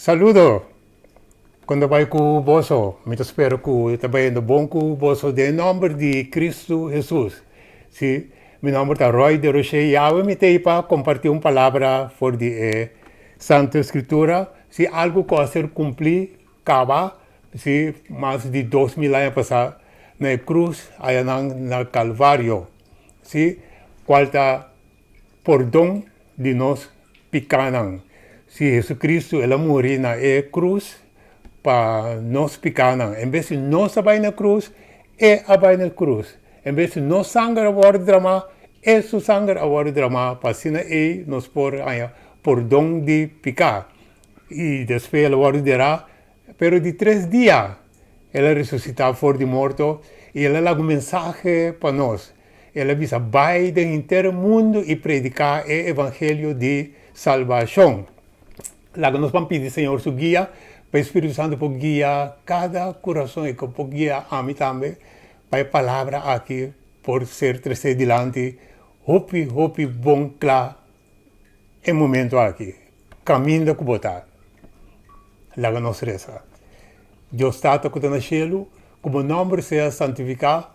Saludo! Kon ta bai ku boso? Mi ta spera ku ta bayendo bon ku boso den nòmber di Kristu Hesus. Sí, mi nòmber ta Roy Deroshe i awe mi ta ei pa kompartí un palabra for di e Santu Skritura. Sí, algu ku a ser kumplí kaba, sí, mas di 2000 aña pasá na e krus ayanan na Kalvario, sí, kual ta pordon di nos pikánan. Si Hesu-Kristu el a muri na e krus pa nos pikánan. En bes di nos a bai na krus, E a bai na krus. En bes di nos sanger a wòrdu dramá, E su sanger a wòrdu dramá pa asina ei nos por haña pordon di piká. I despues el a wòrdu derá, pero di tres dia el a resusitá for di morto i el a laga un mensahe pa nos. El a bisa, Bai den henter mundu i prediká e evangelio di salbashon. Laga nos ban pidi Señor su guia, pa e Spiritu Santu por guia kada kurason i ku por guia ami tambe, pa e palabra aki por ser tresé dilanti hopi, hopi bon kla e momento aki. Kaminda ku bo ta. Laga nos resa. Dios Tata ku ta na shelu, ku bo nòmber sea santifiká.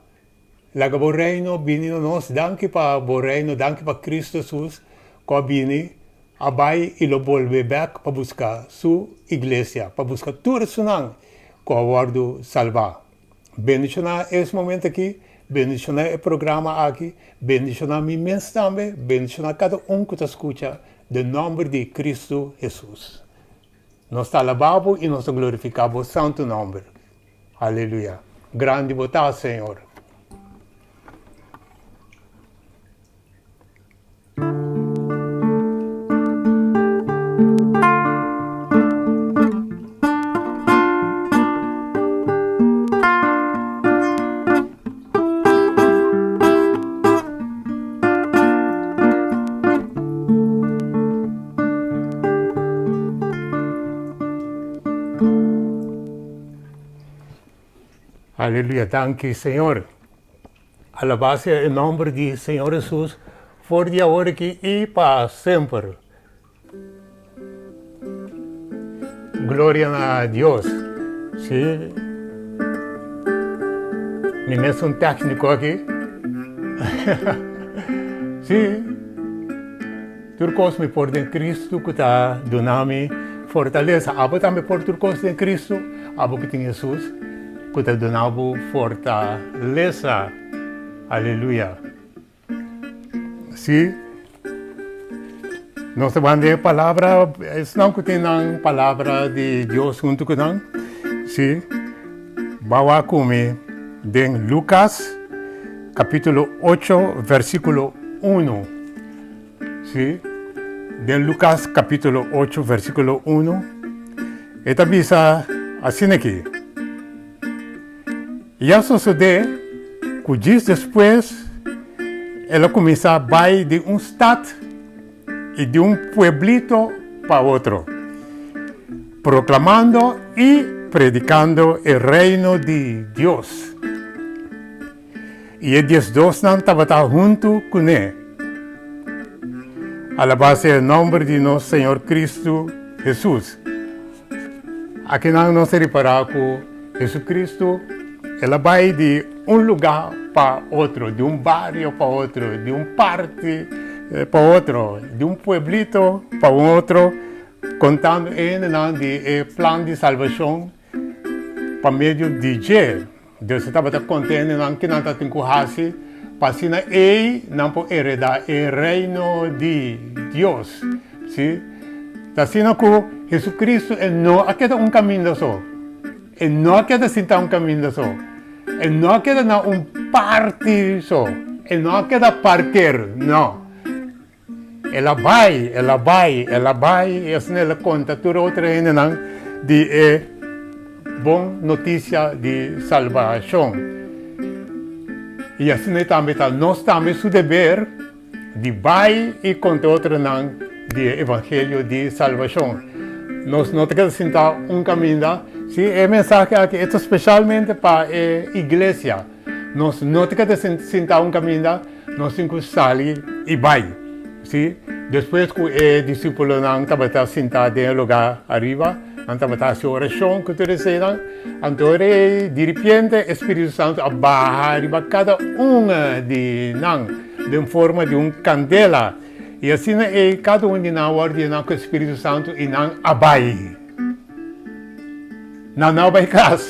Laga bo Reino bini na nos. Danki pa bo Reino, danki pa Cristo Jesus cu a bini, a bay y lo bolbe bek pa busca su Iglesia, pa busca tur esunnan cu a wordo salba. Bendiciona es momento aki, bendiciona e programa aki, bendiciona mi mes tambe, bendiciona cada un cu ta scucha den nomber di Cristo Jesus. Nos ta alaba bo y nos ta glorifica bo santo nomber. Aleluya. Grandi bo ta, Señor. Aleluya, danki Señor. Alabá sea e nomber di Señor Hesus for di awor aki i pa semper. Gloria na Dios. Sí. Mi mes un técnico aki. Sí. Tur kos mi por den Kristu ku ta duna mi fortalesa. Abo tambe por tur kos den Kristu, abo ku tin Hesus ku ta duna bo fortalesa. Aleluya. Sí, nos ta ban den e palabra, esnan ku tin nan palabra di Dios huntu ku nan, sí, bawa ku mi den Lukas kapítulo 8 versíkulo 1. Sí, den Lukas kapítulo 8 versíkulo 1, e ta bisa asina aki, I a sosodé ku djis despues el a kuminsá bai di un stat i di un pueblito pa otro, proklamando i predikando e Reino di Dios. I e diesdosnan tabata huntu kuné. Alabá sea e nòmber di nos Señor Kristu Hesus. Akinan nos ta ripará ku Hesukristu el a bai di un lugá pa otro, di un bario pa otro, di un parti pa otro, di un pueblito pa un otro, kontando e hendenan di e plan di salbashon pa medio di dje. Dios e tabata konta e hendenan ke nan tatin ku hasi pa asina ei nan por heredá e Reino di Dios. Sí, ta asina ku Hesukristu e no a keda un kaminda so. E no a keda sintá un kaminda so. E no a keda na un parti so. E no a keda parker, no. El a bai, el a bai, el a bai, i asina el a konta tur e otro hendenan di e bon notisia di salbashon. I asina tambe ta nos tambe su deber di bai i konta e otronan di e evangelio di salbashon. Nos no ta keda sintá un kaminda. Sí, e mensahe aki e ta speshalmente pa e iglesia. Nos no ta keda sintá un kaminda. Nos tin ku sali i bai. Sí, despues ku e disípulonan tabata sintá den e lugá ariba, Nan tabata hasi orashon ku tur eseinan. Anto ora ei, diripiente e Spiritu Santu a baha riba kada un di nan den forma di un kandela. I asina ei kada un di nan a wòrdu yená ku e Spiritu Santu i nan a bai. Nan no a bai kas.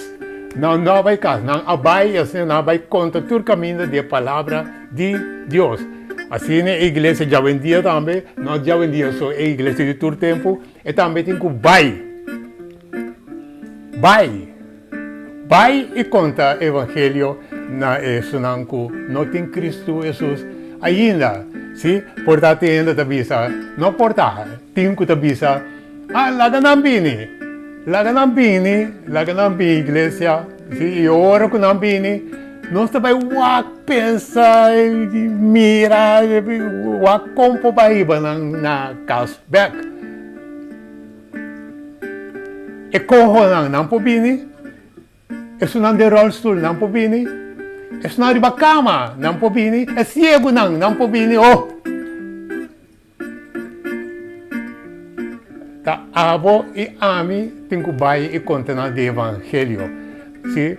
Nan no a bai kas. Nan a bai i asina nan a bai konta tur kaminda di e palabra di Dios. Asina e iglesia djawendia tambe, no djawendia so, e iglesia di tur tempu, e tambe tin ku bai. Bai. Bai i konta e evangelio na esunnan ku no tin Kristu Hesus ainda. Sí, por ta tin hende ta bisa, no por ta, tin ku ta bisa, Ah, laga nan bini, laga nan bini, laga nan bini iglesia. Sí, i ora ku nan bini, nos ta bai wak, pensa, mira, wak kon por bai hiba nan na kas bèk. E kohonan nan por bini, esunnan den ròlstul nan por bini, esunnan riba kama nan por bini, e siegunan nan por bini. Oh! Ta abo i ami tin ku bai i konta nan di evangelio. Si,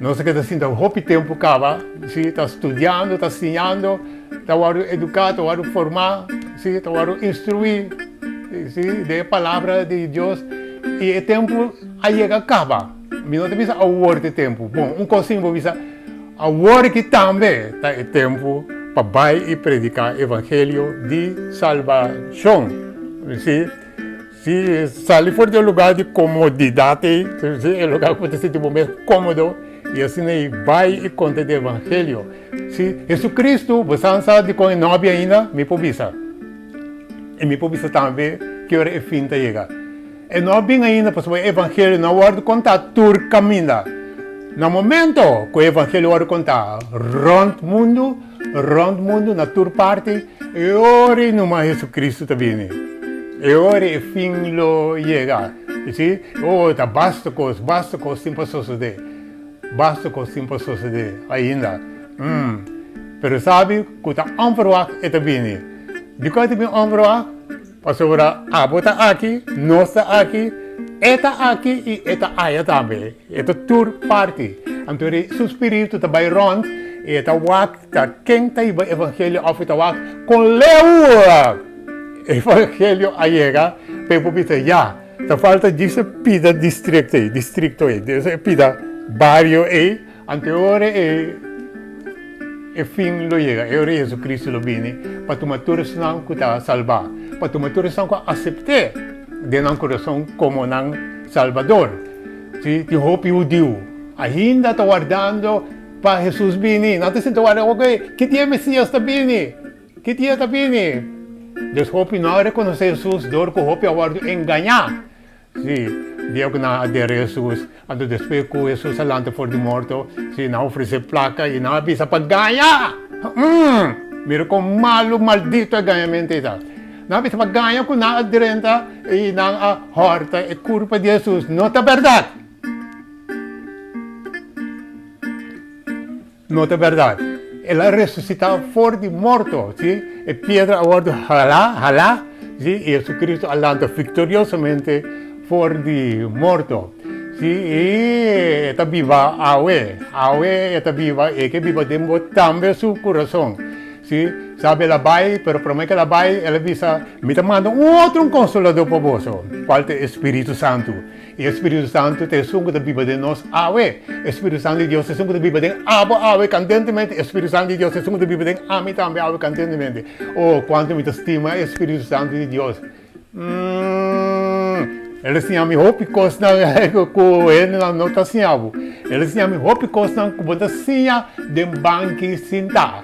nos a keda sinta hopi tempu kaba, si, ta studiando, ta siñando, ta wòrdu eduká, ta wòrdu formá, si, ta wòrdu instruí, si, den e palabra di Dios, i e tempu a yega kaba. Mi no ta bisa awor ta e tempu. Bon, un kos si mi por bisa, awor aki tambe ta e tempu pa bai i prediká evangelio di salbashon. Si. Si sali for di e lugar di komodidat ei, si e lugar ku bo ta sinti bo mes kómodo, i asina ei bai i konta di evangelio. Si Jesucristo, bo sa sa dikon e no a bin ainda? Mi por bisa. I mi por bisa tambe ki ora e fin ta yega. E no a bin ainda pasobra e evangelio no a wòrdu kontá tur kaminda. Na momento ku e evangelio wòrdu kontá rònt mundu, Rond mundu na tur parti e ora ei numa Jesucristo ta bini. E ora ei e fin lo yega. You see? Oh, ta basta cos, basta cos tin pa sosode. Basta cos tin pa sosode ainda. Mm. Pero sabi cu ta onverwacht e ta bini. Dikon e ta bini onverwacht? Pasobra abo ta aki, nos ta aki, e ta aki i e ta aya tambe. E ta tur parti. Anto di su spiritu ta bai rònt i e ta wak ta ken ta hiba evangelio òf e ta wak kon leu evangelio a yega pa e por bisa ya, ta falta djis e pida distrikto ei, distrikto ei, djis e pida bario ei. Anto e ora ei e fin lo yega, e ora ei Jesucristo lo bini pa tuma tur esnan ku ta salbá, pa tuma tur esnan ku a asept'é den nan kurason komo nan Salbador. Sí, tin hopi hudiu ainda ta wardando pa Hesus bini. Nan ta sinta warda, Oke, ki dia e Mesias ta bini? Ki dia ta bini? Dus hopi no a rekonosé Hesus dor ku hopi a wòrdu engañá. Sí, dia ku nan a dera Hesus, anto despues ku Hesus a lanta for di morto, sí, nan a ofresé plaka i nan a bisa pa gaña! Umm! Mira kon malu, maldito e gañamentu ei ta. Nan a bisa pa gaña ku nan a drenta i nan a hòrta e kurpa di Hesus. No ta bèrdat! No ta bèrdat. El a resusitá for di morto, sí, e piedra a wòrdu halá, halá, sí, i Jesucristo a lanta viktoriosamente for di morto, sí, i e ta biba awe, awe e ta biba, i e ke biba den bo tambe su kurason, sí. Sabi el a bai, pero promé ku el a bai, el a bisa, Mi ta manda un otro un Konsoladó pa boso, kual ta e Spiritu Santu. I e Spiritu Santu ta esun ku ta biba den nos awe. E Spiritu Santu di Dios ta esun ku ta biba den abo awe kantentemente. E Spiritu Santu di Dios ta esun ku ta biba den ami tambe awe kantentemente. Oh, kuantu mi ta stima e Spiritu Santu di Dios! Mm, el a siña mi hopi kosnan ku hendenan no ta siña bo. El a siña mi hopi kosnan ku bo ta siña den banki sintá.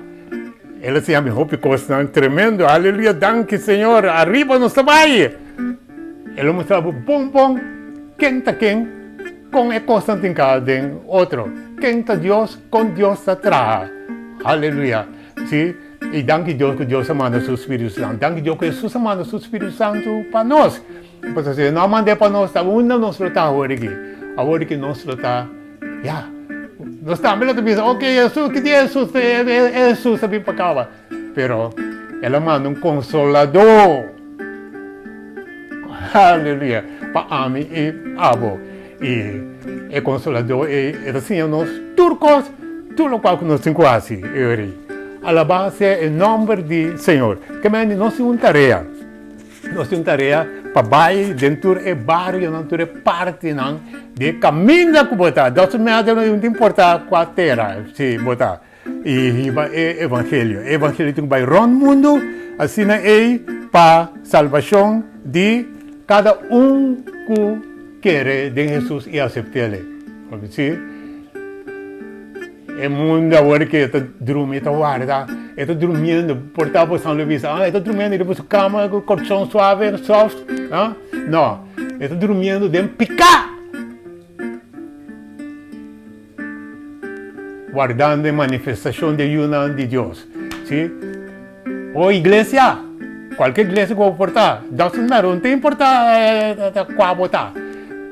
El a siña mi hopi kosnan tremendo. Aleluya, danki Señor. Ariba nos ta bai! E lo mustra bo bon bon ken ta ken, kon e kosnan tin ka den otro, ken ta Dios, kon Dios ta traha. Aleluya! Si, i danki Dios ku Dios a manda su Spiritu Santu. Danki Dios ku Hesus a manda su Spiritu Santu pa nos. Pasobra si e no a mand'é pa nos, ta unda nos lo ta awor aki? Awor aki nos lo ta, ya, nos tambe lo ta bisa, ok, Hesus, ki dia Hesus, Hesus a bin pa kaba? Pero el a manda un Konsoladó. Haleluya! Pa ami i abo. I e Konsoladó ei, e ta siña nos tur kos, tur lokual ku nos tin ku hasi. E ora ei, alabá sea e nòmber di Señor. Ke mende nos tin un tarea. Nos tin un tarea pa bai den tur e barionan, tur e partinan di e kaminda ku bo ta. Doesn't matter, no ta importá kua tera si bo ta. I hiba e evangelio. E evangelio tin ku bai rònt mundu, asina ei pa salbashon di kada un ku kere den Hesus i asept'El. Sí. E mundu awor ke ta drumi, e ta warda, e ta drumiendo. Por ta boso lo bisa, ah, e ta drumiendo riba su kama ku kolchon suave, soft. Ah, no, e ta drumiendo den piká. Wardando e manifestashon di e yunan di Dios. Sí. O iglesia, kualke iglesia ku bo por ta, doesn't matter, no ta importa kua bo ta.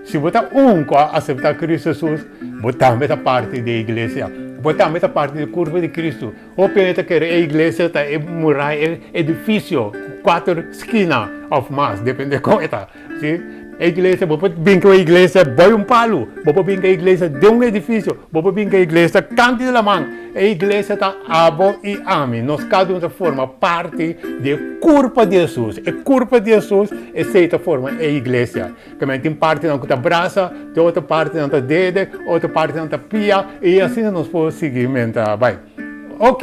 Si bo ta un ku a aseptá Kristu Hesus, bo tambe ta parti di e iglesia. Bo tambe ta parti di e kurpo di Kristu. Hopi hende ta kere e iglesia ta e murai, e edifisio ku kuater skina òf mas, depende kon e ta. Sí, e iglesia, bo por bin ku e iglesia boi un palu, bo por bin ku e iglesia den un edifisio, bo por bin ku e iglesia kantu di laman. E iglesia ta abo i ami. Nos kada un ta forma parti di e kurpa di Hesus. E kurpa di Hesus, esei ta forma e iglesia. Tambe tin partinan ku ta brasa, tin otro partinan ta dede, otro partinan ta pia, i asina nos por sigui menta bai. Ok,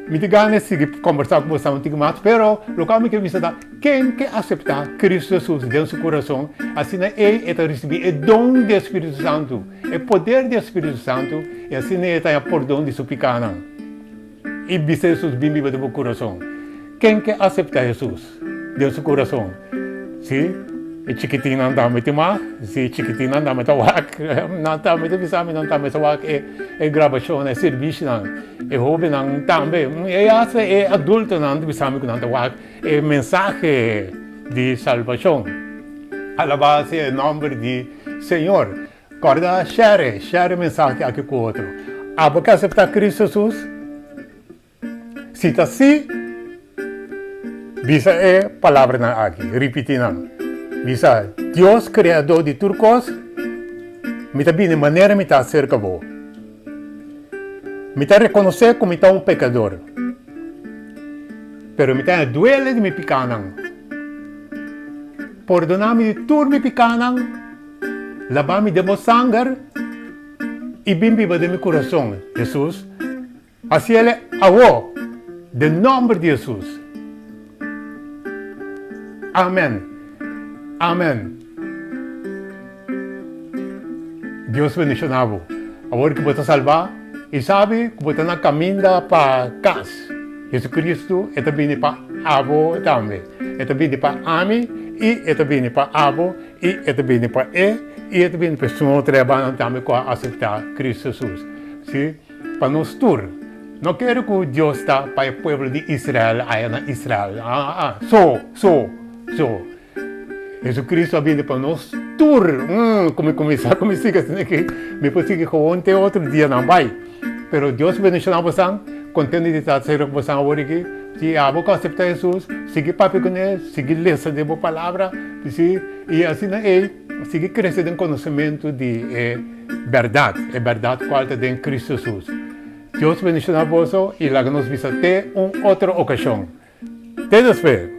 mi tin gana di sigui kombersá ku boso un tiki mas, pero loke mi ke bisa ta, Ken ke aseptá Kristu Hesus den su kurason, asina ei e ta risibí e don di e Spiritu Santu, e poder di e Spiritu Santu, i asina ei e ta haña pordon di su pikánan. I bisa Hesus bin biba den bo kurason. Ken ke aseptá Hesus den su kurason? Sí, e chikitinnan tambe tin mag, sí, e chikitinnan tambe ta wak, nan tambe ta bisa mi, nan tambe ta wak e e grabashonnan, e sirbishinan, e hóbennan tambe, i asta e adultonan ta bisa mi ku nan ta wak E mensahe di salbashon. Alabá sea e nòmber di Señor. Kòrda share, share e mensahe aki ku otro. Abo ke aseptá Kristu Hesus? Si ta sí, bisa e palabranan aki, ripití nan. Bisa, Dios Kreadó di tur kos, mi ta bini manera mi ta aserka bo. Mi ta rekonosé ku mi ta un pekador. Pero mi ta duele di mi pikánan. Pordoná mi di tur mi pikánan, labá mi den bo sanger i bin biba den mi kurason, Hesus. Hasiel awó, den nòmber di Hesus. Amèn. Amèn. Dios bendishoná bo. Awor ku bo ta salbá i sabi ku bo ta na kaminda pa kas, Jesucristo e ta bini pa abo tambe. E ta bini pa ami i e ta bini pa abo i e ta bini pa e i e ta bini pa esun otro hermanonan tambe ku a aseptá Cristo Jesus. Sí, pa nos tur. No kere ku Dios ta pa e pueblo di Israel aya na Israel. Ah, ah, so, so, so. Jesucristo a bini pa nos tur. Mm, ku mi kuminsá ku mi sigui asina aki, mi por sigui gewoon te otro dianan bai. Pero Dios bendishoná bosan, kontento di ta sera ku bosan awor aki. Si abo ku aseptá Hesus, sigui papia kuné, sigui lesa den bo palabra, si, i asina ei sigui krese den konosementu di e bèrdat, e bèrdat kual ta den Cristo Hesus. Dios bendishoná boso i laga nos bisa te un otro okashon. Te despues!